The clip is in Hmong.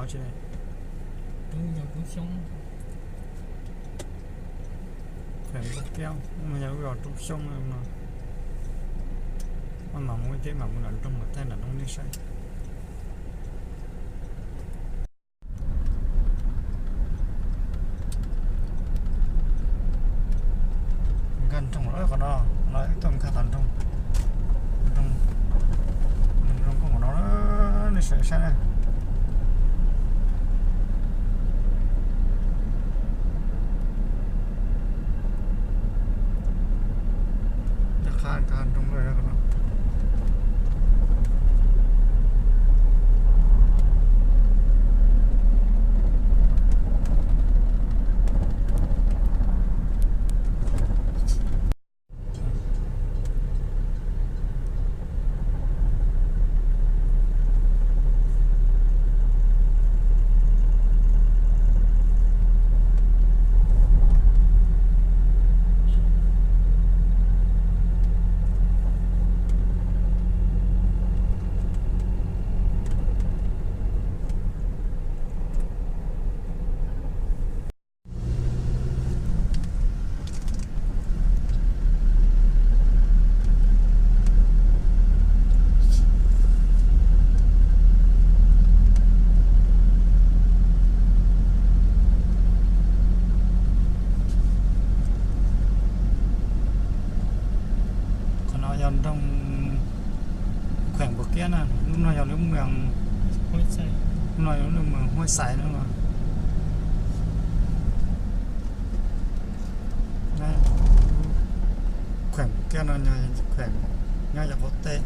Tsis, Kheem Npauj Kiab no yog lub zos Roob Xyoob no. Maj mam mus ib teb mam mus nram nroog, mam thaij nram nroog nej saib. Nkag nroog lawm qhov no, no ib tuaj nkag tom nroog, nroog, nroog koj qhov no, nej sawv saib na. Coj qab nkag nroog lawm qhov no. Qhov no yog nroog Kheem Npauj Kiab na, lub no yog lub moos, lub no yog lub moos Huab Xais no. Kheem Npauj Kiab no yog Kheem, nyob yog qaum teb.